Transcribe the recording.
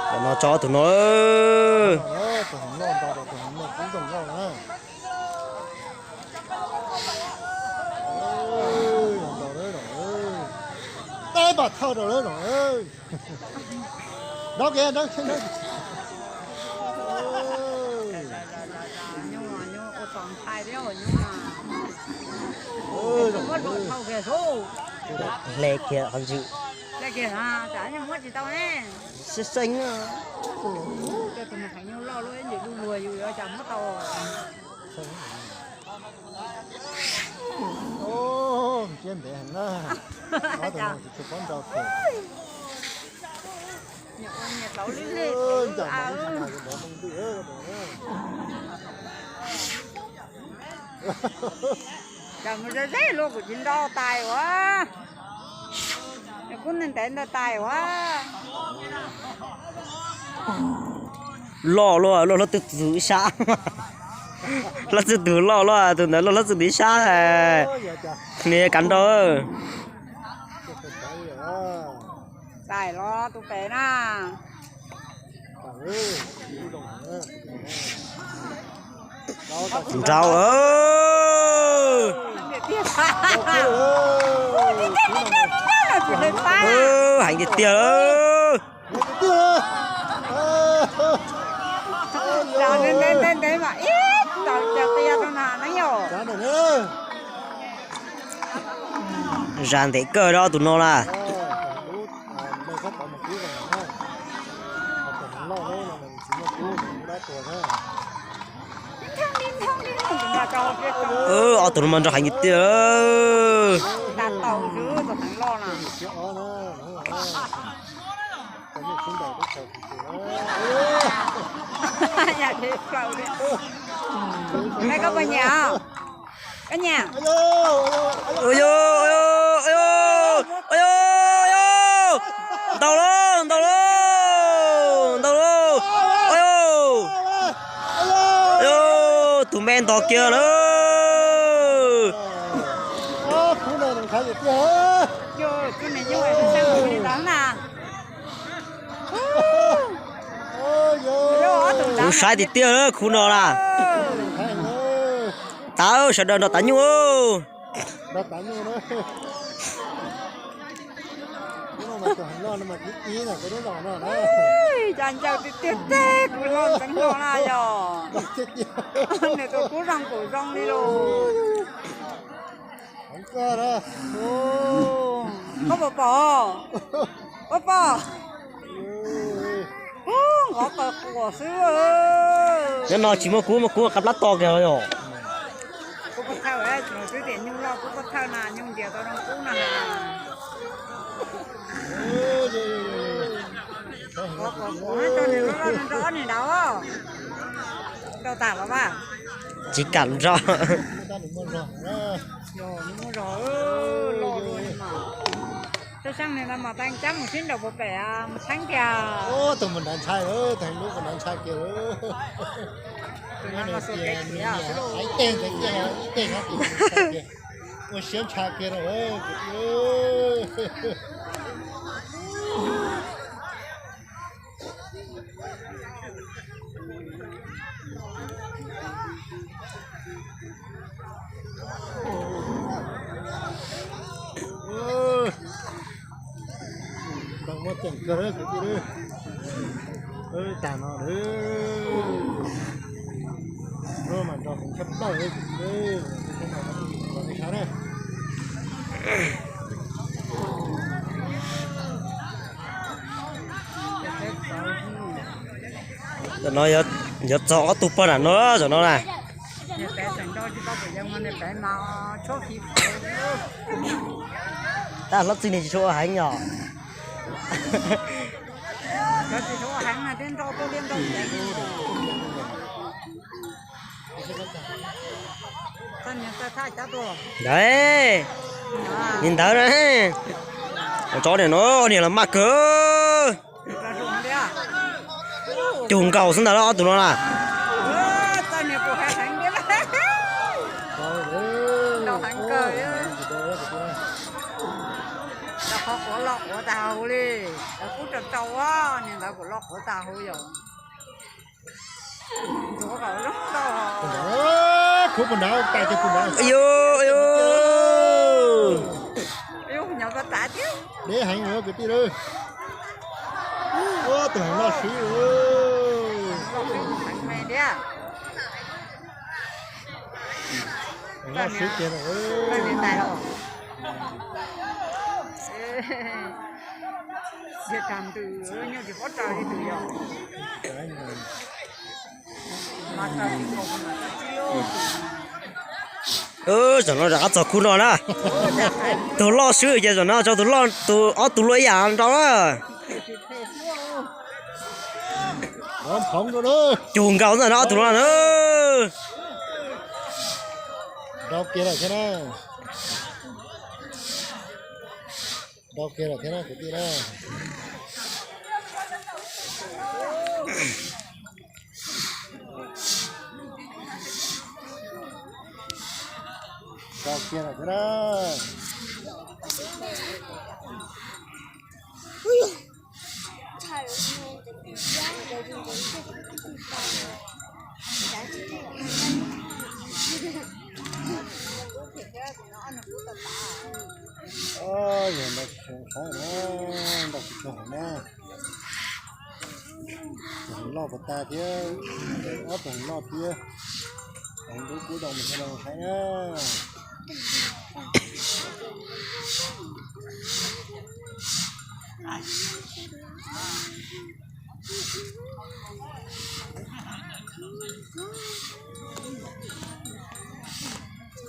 Cov no tso ob tug no. Hle kiag qhov ntswg. Xeeb xeeb. Tsiab ntev heev na. Ob tug no tsis tshua paub nrau thiab. Cas mus ze ze luaj kuv tsis nrau tais ua. Kub ntev ntev ntawd tais ua. Loj luaj, loj hlob txwj tus ib sab. Hlob txwj tus loj luaj, tus ntawd loj hlob txwj tus ib sab. Nws kav nrau. Tais los tus pem na. Nrau. Heev tiag tiag. Ntev ntev mas ib tawm cas tiag rau na yom. Zas ntev kawg rau tus no na. Ob tug no mas nrau heev tiag tiag. Ntaus lauj, ntaus lauj, ntaus lauj. Tus me ntog kiag lawm. Kuv saib tiag tiag khub no na. Tav sawv daws nrog tav nyuj. Cas ncaws tiag tiag teg kuv los ntxeev hlo na yog. Nws tus kub zoo kuv zoo li los. Koj puas pom? Koj pom? Nqov qaws quas xwb. Nyob no tsis muaj kub, muaj kub qab plab to kiag yog. Kuv pov thawj, tsis xwb tias nyuj loj kuv pov thawj na, nyuj ntias tau zoo kub na. Qov quas quas rau nws loj loj rau ob niag daud. Rau tas los vaj. Tsis kam nrog. Yog nws muaj zog loj dua mas. Tej seej nws no mas tau cab mus sib nraus puag pem mus theeb kiag. Tus mus nrad ntshai, tus lub mus nrad ntshai kiag. Tus no mas xuas kev khiav xwb lauj. Ib teg ntawd kiag, ib teg no tus ntshai kiag. Ua siab ntshai kiag na. Tau muaj ceem kawg kwv tij. Tag no lawm. Lub mas nrog heev tshaj plaws li kwv tij. Tau nej saib na. Tam no yuav txog ob tug pog nram no, tam no na. Tab hlob txwj niag tsis tshua ua heev yom. Ntawd, li ntawd na. Tso niag no, niag los maj kawg. Cug nkaus xwb ntawd ob tug no na. Qhov quav loj quav tag hauv li, lawv kub rau rau, niag ntawd kuj loj quav tag hauv yom. Deb heev kwv tij lawm. Ua tus heev loj swb. Heev loj swb tiag. Zaum no rov qab txog khub no na. Tus loj swb ces zaum no tso tus loj, tus ob tug luaj ib yam nrau na. Cug nkaus ntawm no ob tug no na. Nrau kiag lawm thiab na. Nrau kiag lawm thiab na kwv tij na. Nrau kiag lawm thiab na. Yog nrau tsis tshua saib na, nrau tsis tshua hauv na. Tus heev loj puas tag thiab, ob tug heev loj thiab. Heev dub kub rau mus sawv daws saib na.